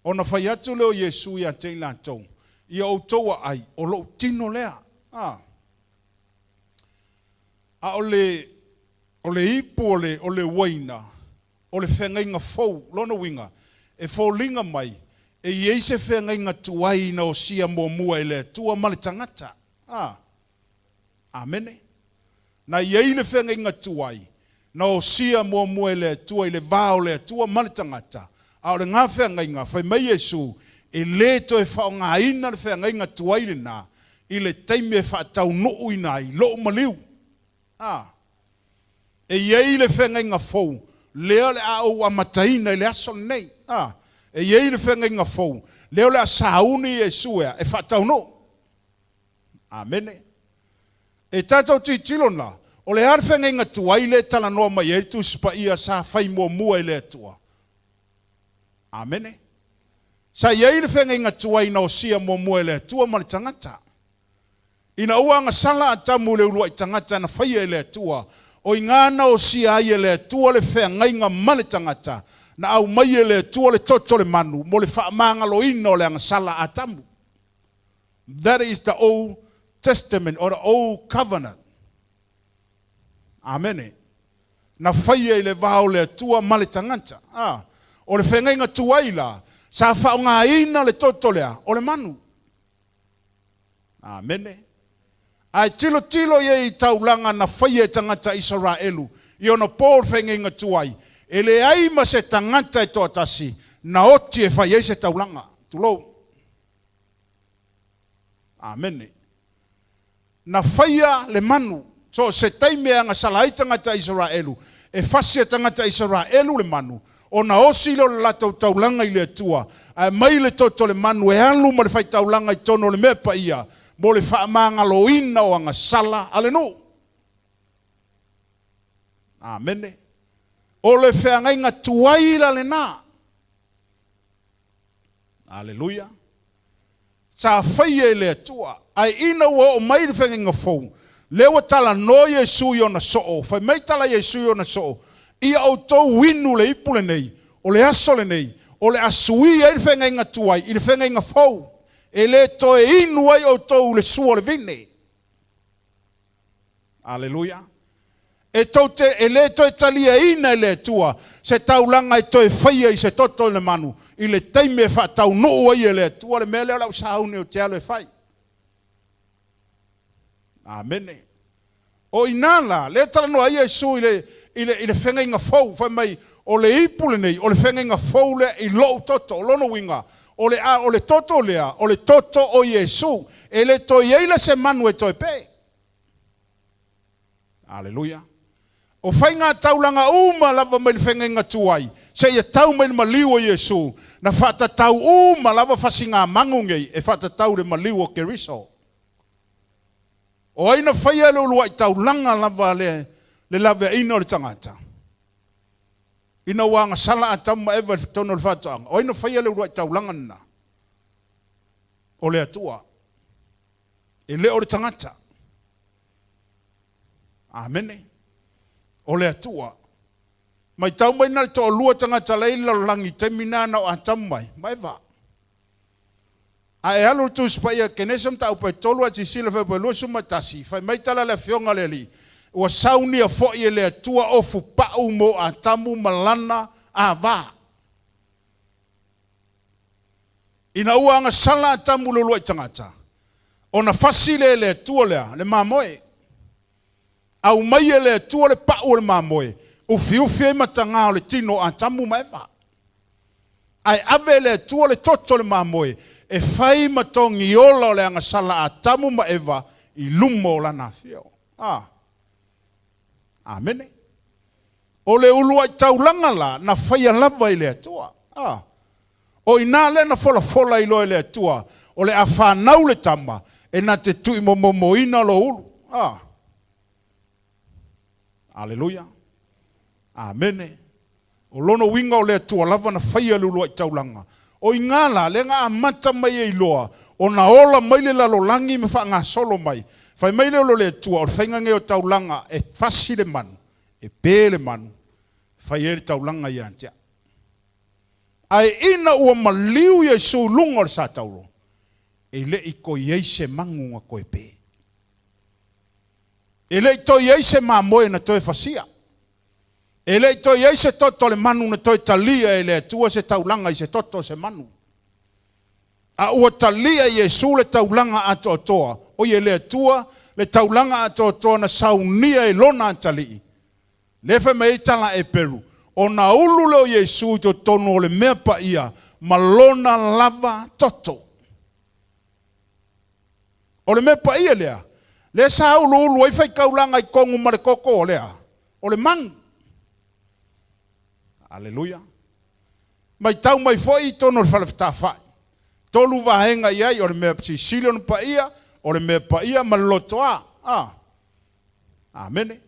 Ona fai atu lea o Iesu ia te i latou, Ia outou aai, o lou tino lea. A. A o le, o le ipu o le, o le uaina, o le feagaiga fou, lona uiga, e foliga mai, e i ai se feagaiga tuai na osia muamua e le Atua ma le tagata. A. Amene. Na i ai le feagaiga tuai na osia muamua e le Atua i le va o le Atua ma le tagata, a o lena feagaiga, fai mai Iesu, e le toe faaaogaina le feagaiga tuai lena i le taimi e faataunuuina ai lou maliu. A. E i ai le feagaiga fou, lea o le a ou amataina i le aso lenei. A. E i ai le feagaiga fou, lea o le a sauni Iesu ea e faataunuu. Amene. E tatou tilotilo la, o le a le feagaiga tuai lea e talanoa mai ai le Tusi Paia sa fai muamua e le Atua? Amene. Sa i ai le feagaiga tuai na osia muamua e le Atua ma le tagata. Ina ua agasala Atamu i le uluai tagata na faia e le Atua, o i gā na osia ai e le Atua le feagaiga ma le tagata, na aumai e le Atua le toto o le manu mo le faamagaloina o le agasala a Atamu. That is the Old Testament or the Old Covenant. Amene. Na faia i le va o le Atua ma le tagata. Ah, o le feagaiga tuai la, sa faaaogaina le toto lea o le manu. Amene. Ae tilotilo i ai i taulaga na faia e tagata Isaraelu i ona po o le feagaiga tuai, e leai ma se tagata e toatasi na oti e fai ai se taulaga. Tulou. Amene. Na faia le manu. So o se taimi e agasala ai tagata Isaraelu, e fasi e tagata Isaraelu le manu, ona osi lea o le latou taulaga i le Atua, ae mai le toto o le manu e alu ma le faitaulaga i totonu o le mea paia mo le faamagaloina o agasala a le nuu. Amene. O le feagaiga tuai la lena. Aleluia. Sa faia e le Atua. Ae ina ua oo mai le feagaiga fou, lea ua talanoa Iesu i ona soo, fai mai tala Iesu i ona soo, Ia outou inu le ipu lenei, o le aso lenei, o le a suia ai le feagaiga tuai i le feagaiga fou, e le toe inu ai outou i le sua o le vine. Aleluia. E tou te, e lē toe taliaina e le Atua se taulaga e toe faia i se toto o le manu i le taimi e faataunuu ai e le Atua le mea lea o le a ou sauni ou te alu e fai. Amene. O i ina la, lea e talanoa ai Iesu i le, i le, i le feagaiga fou, fai mai, o le ipu lenei, o le feagaiga fou lea i lou toto. O lona uiga, o le, a, o le toto lea, o le toto o Iesu. E le toe i ai la se manu e toe pe. Aleluia. O faiga taulaga uma lava mai le feagaiga tuai, seia tau mai le maliu o Iesu, na faatatau uma lava fasiga magu nei e faatatau i le maliu o Keriso. O ai na faia le uluai taulaga lava le le laveaiina o le tagata? Ina ua agasala Atamu ma Eva i totonu o le faatoaga, o ai na faia le uluai taulaga lena? O le Atua. E le o le tagata. Amene. O le Atua. Matau mai na le toalua tagata la i le lalolagi i taimi na na o Atamu mai ma Eva. A e alu i le Tusi Paia Kenese mataupu e 3 ae silasila fuaiupu e 21, fai mai tala a le Afioga a le Alii, Ua saunia foi e le Atua ofu pau mo Atamu ma lana ava. Ina ua agasala Atamu i le uluai tagata, ona fasi lea e le Atua lea le mamoe. Aumai e le Atua le pau o le mamoe, ufiufi ai matagā o le tino o Atamu ma Eva. Ae ave e le Atua le toto o le mamoe e fai ma togiola o le agasala a Atamu ma Eva i luma o Lana afio. A. Amene. O le uluai taulaga la na faia lava i le Atua. A. O i ina lea na folafola ai loa e le Atua, o le a fanau le tama e na te tuuimomomoina lou ulu. A. Aleluia. Amene. O lona uiga o le Atua lava na faia le uluai taulaga. O i ina la, lea na amata mai ai loa ona ola mai le lalolagi ma faagasolo mai. Fai mai lea o le Atua, o le faiga lenei o taulaga e fasi le manu, e pe le manu, fai ai le taulaga ia te au. Ae ina ua maliu Iesu i luga o le satauro, e le i toe i ai se magu na toe pe. E le i toe i ai se mamoe na toe fasia. E le i toe i ai se toto o le manu na toe talia e le Atua se taulaga i se toto o se manu. A ua talia e Iesu le taulaga atoatoa, oi e le Atua le taulaga atoatoa na saunia e Lona atalii. Lea fai mai ai tala a Eperu, Ona ulu lea o Iesu i totonu o le mea paia ma Lona lava toto. O le mea paia lea, lea sa uluulu ai faitaulaga i tonu ma le toto o lea, o le manu. Aleluia. Matau mai foi i totonu o le fale fetāfa'i. Tolu vaega i ai, o le mea silisili ona paia, o le mea paia ma le lotoa. A. Amene.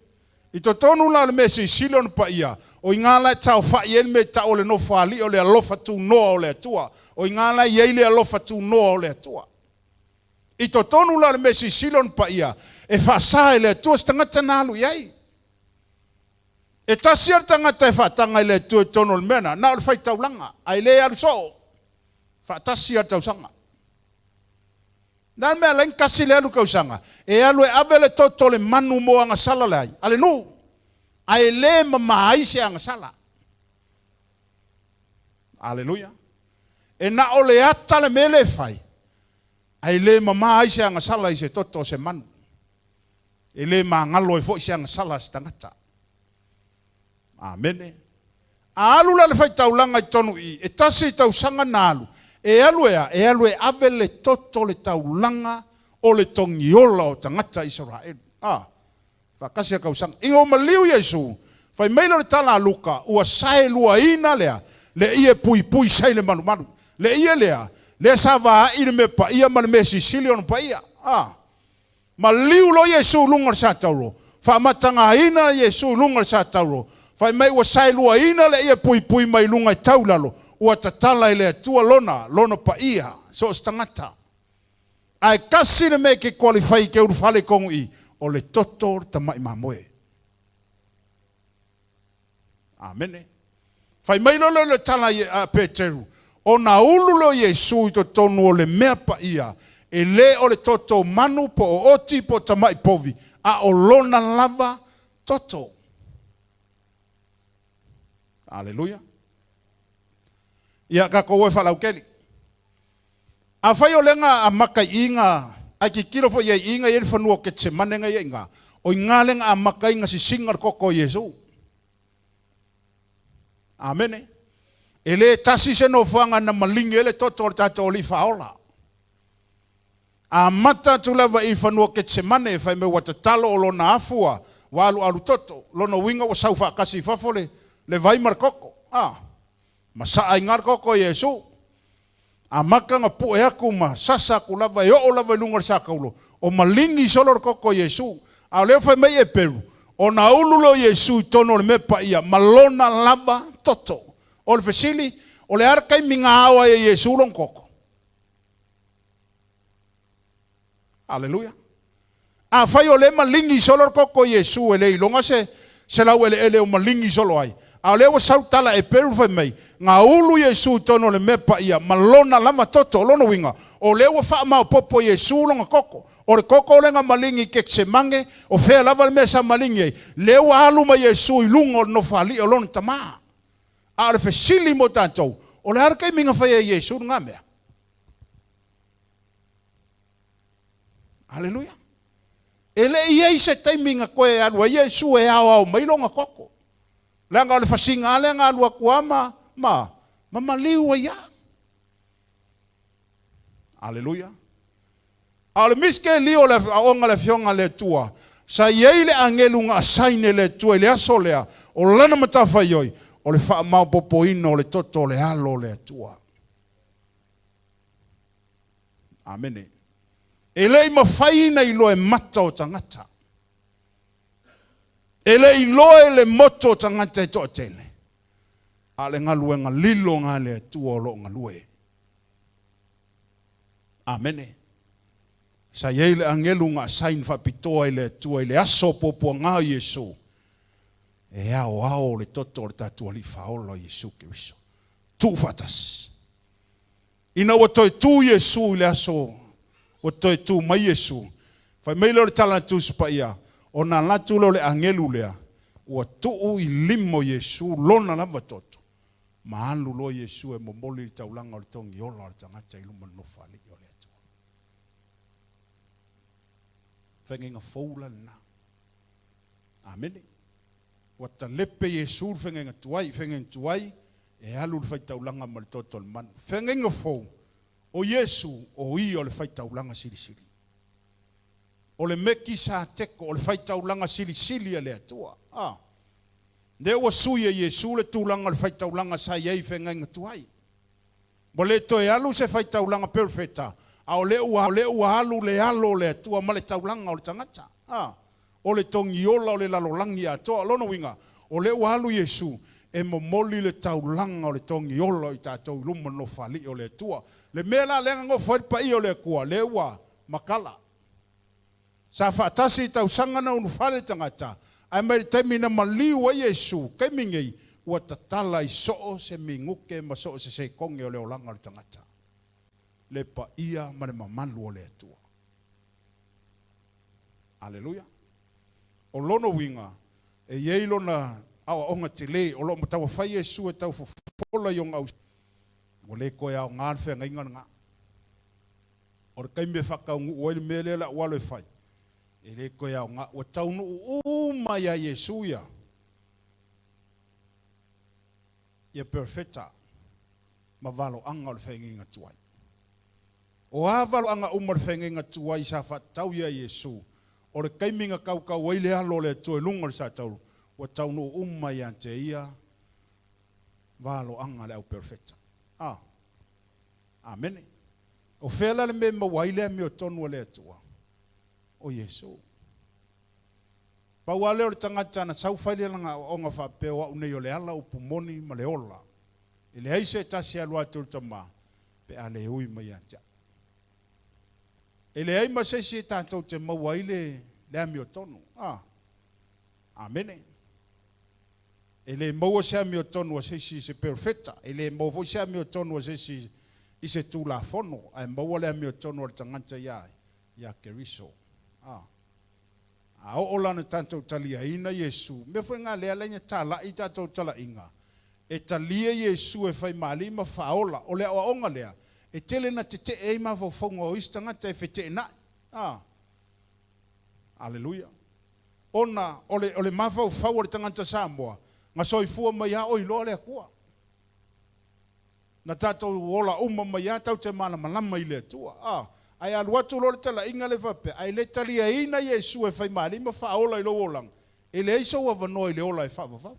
I totonu la o le mea silisili ona paia, o i ina la e taofa'i ai le mea e ta'u o le nofoalii o le alofa tunoa o le Atua. O i ina la e i ai le alofa tunoa o le Atua. I totonu la o le mea silisili ona paia, e faasa e le Atua se tagata na alu i ai. E tasi lava le tagata e faataga i le Atua i totonu o le mea lena, na o le faitaulaga, ae le alu soo, faatasi lava le tausaga. O le a le mea e ala ai ona tasi le alu tausaga? E alu e ave le toto o le manu mo agasala le ai a le nuu, ae le mama ai se agasala. Aleluia. E na o le ata le mea lea e fai, ae le mama ai se agasala i se toto o se manu. E le magalo ai foi se agasala a se tagata. Amene. A alu la le faitaulaga i totonu i i, e tasi tausaga na alu, e alu e a? E alu e ave le toto o le taulaga o le togiola o tagata Isaraelu. A, faatasi a tausaga. Ina ua maliu Iesu, fai mai lea o le tala a Luka, ua saeluaina lea, le ie puipui sai le malumalu. Le ie lea, lea sa vaai le mea paia ma le mea sisili ona paia. A. Maliu loa Iesu i luga o le satauro, faamatagaina Iesu i luga o le satauro, fai mai ua saeluaina le ie puipui mai luga e tau i lalo, ua tatala e le Atua Lona, Lona paia, so o se tagata. Ae tasi le mea e te qualify i te ulufale i tonu i i, o le toto o le tamai mamoe. Amene. Fai mai loa lea o le tala a Peteru, Ona ulu lea o Iesu i totonu o le mea paia, e le o le toto manu po o oti po o tamai povi, a o lona lava toto. Aleluia. Ia tatou o e faalautele. Afai o lea na amata i i na, ae tilotilo foi i ai i i na i ai le fanua o Ketsemane na i ai i ina, o i ina lea na amata ai na sisina le toto o Iesu. Amene. E le tasi se nofoaga na maligi ai le toto o le tatou Alii Faaola. Amata atu lava i fanua Ketsemane e fai mai ua tatalo o lona afu ua alualu toto. Lona uiga ua sau faatasi i fafo le, le vai ma le toto. A, masaa i ina le toto o Iesu. Amata na pue atu ma sasa atu lava e oo lava i luga o le sataulo, o maligi solo le toto o Iesu. A o lea ua fai mai Eperu, ona ulu lea o Iesu i totonu o le mea paia ma lona lava toto. O le fesili, o le a le taimi na ao ai e Iesu lona toto? Aleluia. Afai o lea e maligi solo le toto o Iesu, e le iloga se se laueleele o maligi solo ai. A o lea ua sau tala Eperu fai mai, na ulu Iesu i totonu o le mea paia ma lona lava toto. O lona uiga, o lea ua faamaopoopo e Iesu lona toto. O le toto lea na maligi i Ketsemane, o fea lava le mea sa maligi ai, lea ua alu ma Iesu i luga o le Nofoalii o lona Tama. A o le fesili mo tatou, o le a le taimi na fai ai e Iesu lena mea? Aleluia. E le i i ai se taimi na toe alu ai Iesu e aoao mai lona toto. Leaga o le fasiga lava lea na alu atu lava ma, ma, ma maliu ai lava. Aleluia. A o le misitelio o le aoga a le Afioga a le Atua, sa i ai le agelu na assign e le Atua i le aso lea, o lana matafaioi, o le faamaopoopoina o le toto o le Alo o le Atua. Amene. E le i mafai ona iloa e mata o tagata. E le i iloa e le moto o tagata e toatele. A o le galuega lilo na a le Atua o lo o galue. Amene. Sa i ai le agelu na assign faapitoa e le Atua i le aso o puapuaga o Iesu e aoao le toto o le tatou Alii Faaola o Iesu Keriso. Tuufaatasi. Ina ua toe tu Iesu i le aso ua toe tu mai Iesu, fai mai lea o le tala a Tusi Paia, ona alu atu lea o le agelu lea, ua tuu i lima o Iesu lona lava toto, ma alu loa Iesu e momoli le taulaga o le togi ola o le tagata i luma o le Nofoalii o le Atua. Feagaiga fou la lena. Amene. Ua talepe Iesu le feagaiga tuai, feagaiga tuai e alu le faitaulaga ma le toto o le manu. Feagaiga fou, o Iesu o Ia o le faitaulaga silisili. O le Mekisateko, o le faitaulaga silisili a le Atua. A. Lea ua sui e Iesu le tulaga o le faitaulaga sa i ai i feagaiga tuai. Ua le toe alu se faitaulaga perofeta, a o lea ua, o lea ua alu le alo o le Atua ma le taulaga o le tagata. A. O le togiola o le lalolagi atoa. O lona uiga, o lea ua alu Iesu e momoli le taulaga o le togiola o i tatou i luma o le Nofoalii o le Atua. Le mea la lea na nofo ai le paia o le Atua, lea ua matala. Sa faatasi i tausaga na ulufale le tagata, ae mai le taimi na maliu ai Iesu, taimi nei, ua tatala i so o se minute ma so o se sekone o le olaga o le tagata, le paia ma le mamalu o le Atua. Aleluia! O lona uiga, e i ai lona aoaoga tele o lo o tauafai Iesu e tau fofola i ona au, ua le toe aoga le feagaiga lena. O le taimi e faataunuu ai le mea lea o le a ou alo e fai, e le toe aoga. Ua taunuu uma ia Iesu ia, ia perofeta ma valoaga o le feagaiga tuai. O a valoaga uma o le feagaiga tuai sa faatatau ia Iesu, o le taimi na tautau ai le alo o le Atua i luga o le satauru, ua taunuu uma ia te ia valoaga a le au perofeta. A. Amene. O fea la le mea e maua ai le amiotonu a le Atua? O Iesu. Pau lava lea o le tagata na sau fai le lana aoaoga faapea, O au nei o le ala, upu moni ma le ola. E leai se tasi e alu atu i le Tama pe a le ui mai ia te au. E leai ma se isi e tatou te maua ai le, le amiotonu. A. Amene. E le maua se amiotonu a se isi i se perofeta, e le maua foi se amiotonu a se isi i se tulafono, ae maua le amiotonu a le tagata iā ia Keriso. A. A oo la na tatou taliaina Iesu, mea foi nga lea la ina talai tatou talaiga, E talia Iesu e fai ma Alii ma Faaola. O le aoaoga lea, e tele ina tetee ai mafaufauga o isi tagata e feteenai. A. Aleluia. Ona o le, o le mafaufau o le tagata Samoa, na soifua mai lava o iloa le Atua. Na tatou ola uma mai lava tatou te malamalama i le Atua. A. Ae alu atu loa le talaiga lea faapea, ae le taliaina Iesu e fai ma Alii ma Faaola i lou olaga, e leai sou avanoa i le ola e faavavau.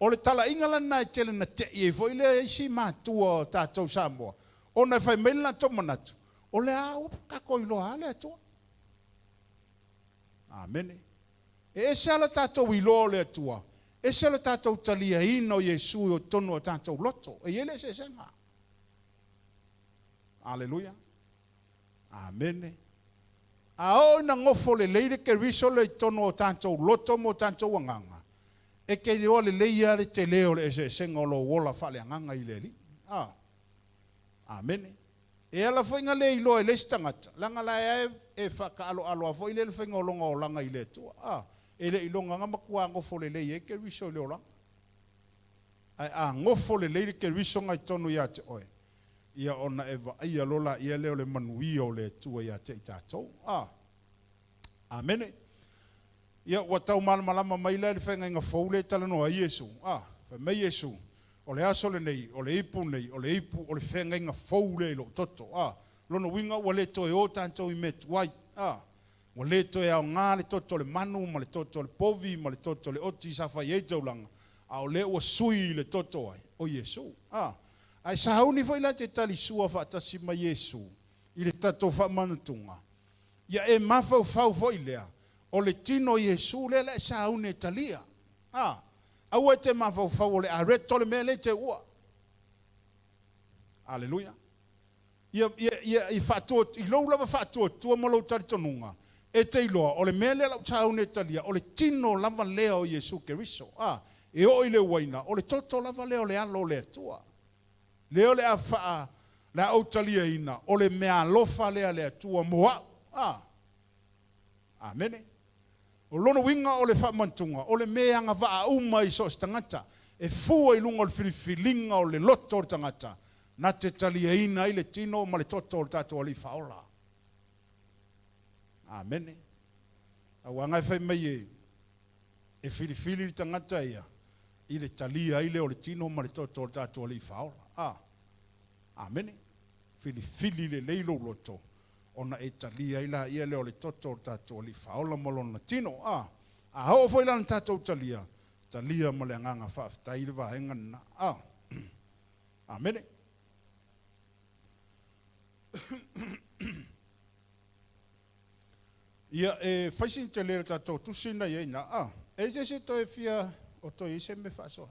O le talaiga lena e tele na te'i ai foi le isi matua o tatou Samoa, ona e fai mai le latou manatu, o le a ua tatou iloa lava le Atua. Amene. E ese lava le tatou iloa o le Atua, ese le tatou taliaina o Iesu i totonu o tatou loto. E i ai le eseesega. Aleluia. Amene. A oo ina nofo lelei le Keriso lea i totonu o tatou loto ma o tatou agaga, e te iloa lelei lava le tele o le eseesega o lou ola faaleagaga i le Alii. A. Amene. E ala foi na le iloa e le isi tagata, leaga la e e faataaloalo lava foi lea le faiga o lona olaga i le Atua. A. E le iloga na matua nofo lelei ai Keriso i le olaga. Ae a nofo lelei le Keriso na i totonu ia te oe, ia ona e vaaia loa laia lea o le manuia o le Atua ia te i tatou. A. Amene. Ia ua tau malamalama mai la i le feagaiga fou lea e talanoa ai Iesu. A. Fai mai Iesu, o le aso lenei, o le ipu nei, o le ipu o le feagaiga fou lea i lou toto. A. Lona uiga ua le toe o tatou i mea tuai. A. Ua le toe aoga le toto o le manu ma le toto o le povi ma le toto o le oti sa fai ai taulaga, a o lea ua sui i le toto ai o Iesu. A. Ae sauni foi la te talisua faatasi ma Iesu i le tatou faamanatuga, ia e mafaufau foi lea, o le tino o Iesu lea la e sauni e talia. A. Aua e te mafaufau o le areto le mea lea e te uua. Aleluia. Ia, ia, ia, i faatua, i lou lava faatuatua ma lou talitonuga, e te iloa, o le mea lea lau sauni e talia, o le tino lava lea o Iesu Keriso. A, e oo i le uaina, o le toto lava lea o le alo o le Atua. Lea o le a faa, le a ou taliaina, o le mea alofa lea a le Atua mo au. A, amene. O lona uiga o le faamanatuga, o le mea e agavaa uma i so o se tagata, e fua i luga o le filifiliga o le loto o le tagata, na te taliaina ai le tino ma le toto o le tatou Alii Faaola. Amene. Aua e fai mai e, e filifili le tagata ia, i le talia ai lea o le tino ma le toto o le tatou Alii Faaola. A. Amene. Filifili lelei lou loto, ona e talia ai laia lea o le toto o le tatou Alii Faaola ma lona tino. A. A oo foi la na tatou talia, talia ma le agaga faafetai le vaega lena. A. Amene. Ia e fai sina tele le tatou tusi na i ai na. A. E i se toe fia o toe i se me faasoa.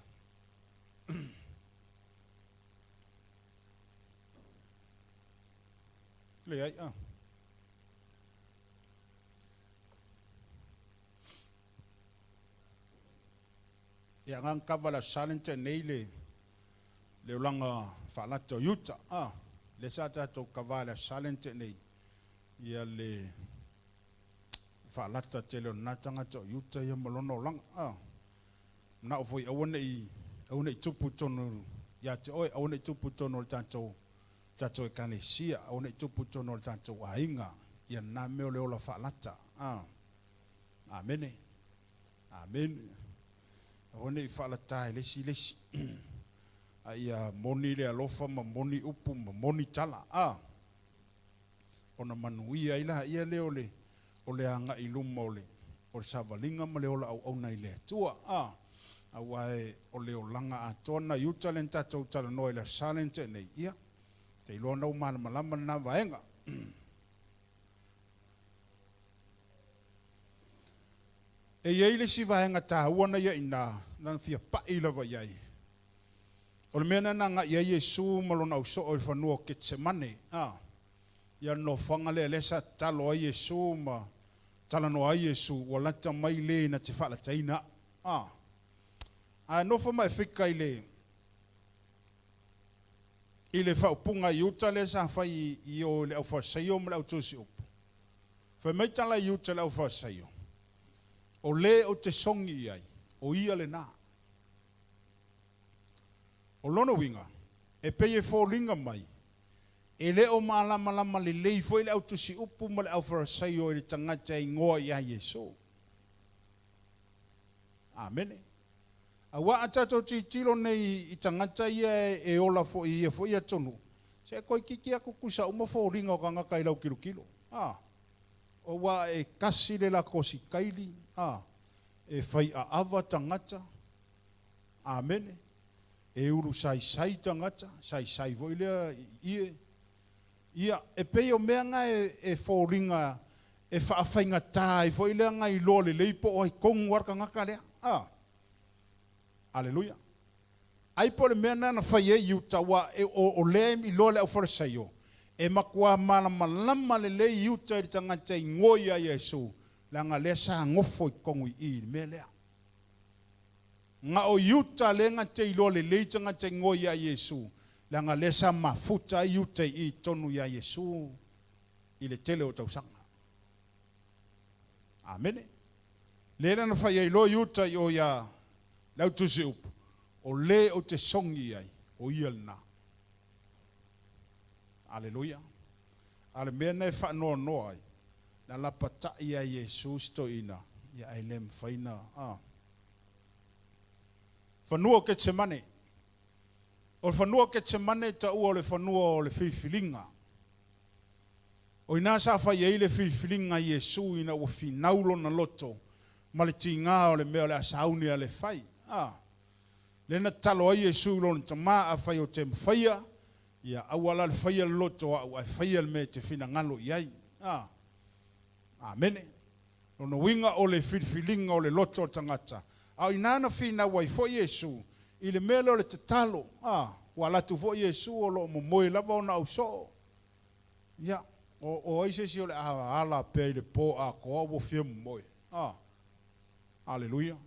Leai a. Ia ngang kava la silent nei le le olaga faalata o Iuta. A. Le sa tatou kava le silent nei ia le faalata tele o lena tagata o Iuta ia ma lona olaga. A. Manao foi aua nei tupu i totonu ia te oe, aua nei tupu i totonu o le tatou ekalesia, aua nei tupu i totonu o le tatou aiga, ia lena mea o le ola faalata. A. Amene. Amene. Aua nei faalata e le isi le isi. A ia moni le alofa ma moni upu ma moni tala. A. Ona manuia ai laia lea o le o le agai i luma o le o le savaliga ma le ola auauna i le Atua. A. Aua e o le olaga atoa na i uta lea na tatou talanoa i le Aso Sa lea na tea nei, ia, te iloa na ua malamalama lena vaega. E i ai le isi vaega taua na ia i ina, na fia pai lava i ai. O le mea lena na agai ai Iesu ma lona ausoo i le fanua o Ketsemane. A. Ia le nofoaga lea lea sa tatalo ai Iesu ma talanoa ai Iesu, ua lata mai le na te faalataina au. A. Ae nofo ma e fika i le i le faaupuga i uta lea sa fai i o i le auFarisaio ma le autusi upu. Fai mai tala i uta i le auFarisaio, o le ou te sogi i ai, o ia lena. O lona uiga, e pei e foliga mai, e le o malamalama lelei foi le au tusiupu ma le aufarasaio i le tagata e igoa ia Iesu. Amene. Auā a tatou tilotilo nei i tagata ia e ola foi i ia foi atunuu, se toeitiiti lava tutusa uma foliga o tagata i lau tilotilo. A. Auā e tasi le latou sitaili, a, e fai aava tagata. Amene. E ulu saisai tagata, saisai foi lea i ie. Ia, e pei o mea na e foliga e faafaigata ai foi lea ona iloa lelei po o ai tonu lava le tagata lea. A. Aleluia. Ai po o le mea lena na fai ai Iuta, aua o lea e iloa e le aufalesaio, e matua malamalama lelei Iuta i le tagata e igoa ia Iesu, leaga lea sa nofo i totonu i i i le mea lea. Na o Iuta lea na te iloa lelei tagata igoa ia Iesu, leaga lea sa mafuta ai Iuta i i tonu ia Iesu i le tele o tausaga. Amene. Lea la na fai ai loa Iuta i o ia le au tusi upu, o le ou te sogi i ai, o ia lena. Aleluia. A o le mea lena e faanoanoa ai, na lapatai ia Iesu si toeaina, ia ae le mafai na, a. Fanua o Ketsemane. O le fanua o Ketsemane e taua o le fanua o le filifiliga. O i ina sa fai ai le filifiliga a Iesu ina ua finau lona loto ma le tiga o le mea o le a sauni a le fai. A. Lea na tatalo ai Iesu i lona Tama, Afai o te mafaia, ia aua la le faia le loto o au, ae faia le mea e te finagalo i ai. A. Amene. Lona uiga o le filifiliga o le loto o le tagata. A o i ina na finau ai foi Iesu i le mea lea o le tatalo. A, ua alu atu foi Iesu o lo o momoe lava ona ausoo. Ia, o, o ai se isi o le a ala pea i le po atoa ua fia momoe? A. Aleluia.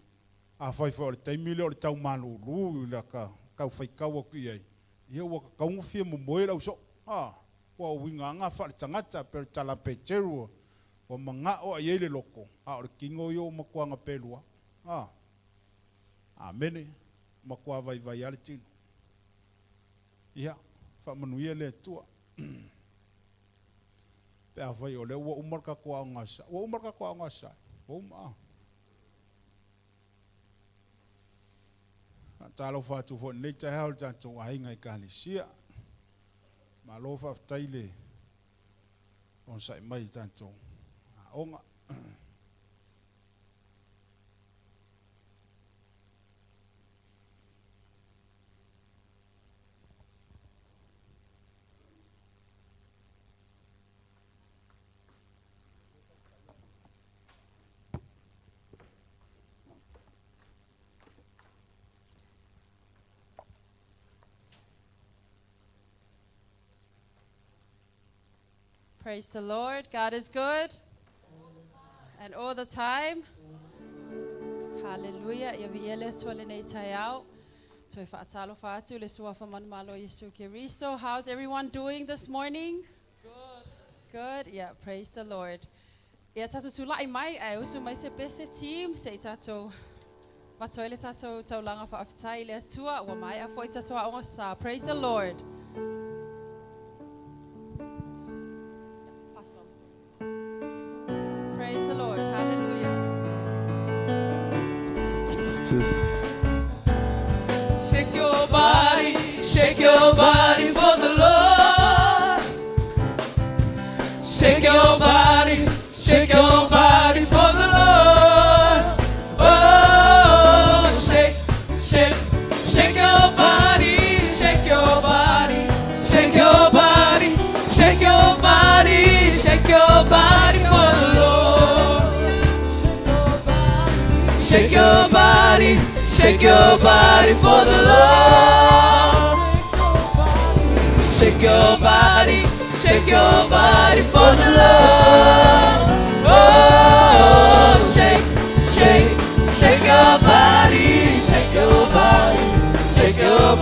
Afai foi o le taimi lea o le tau malūlū i laka tau faitau atu i ai, ia ua tatau ona fia momoe le ausoo. A. Ua o uiga lava na faaletagata, pei o le tala a Peteru, ua manao lava i ai le loto, a o le tino ia ua matua gapelua. A. Amene. Matua vaivai lava le tino. Ia, faamanuia le Atua. Pe afai o lea ua uma le tatou aoga sa. Ua uma le tatou aoga sa. Ua uma a. Faatalofa atu foi i lenei taeao i le tatou aiga Ekalesia. Malo faafetai le onosai mai i tatou aoga. Praise the Lord. God is good. And all the time. Hallelujah. Ia viia le Atua lenei taeao. Toe faatalofa atu i le Suafa manumalo o Iesu Keriso. How's everyone doing this morning? Good. Good. Yeah, praise the Lord. Ia tatou tulai mai ae usu mai se pese team se i tatou avatu ai le tatou taulaga faafetai i le Atua ua maea foi tatou aoga sa. Praise the Lord. Praise the Lord. Hallelujah. Shake your body, shake your body for the Lord. Shake your body, shake your body for the Lord. Oh, shake, shake, shake your body, shake your body, shake your body, shake your body, shake your body for the Lord. Shake your body, shake your body for the Lord. Shake your body, shake your body for the Lord.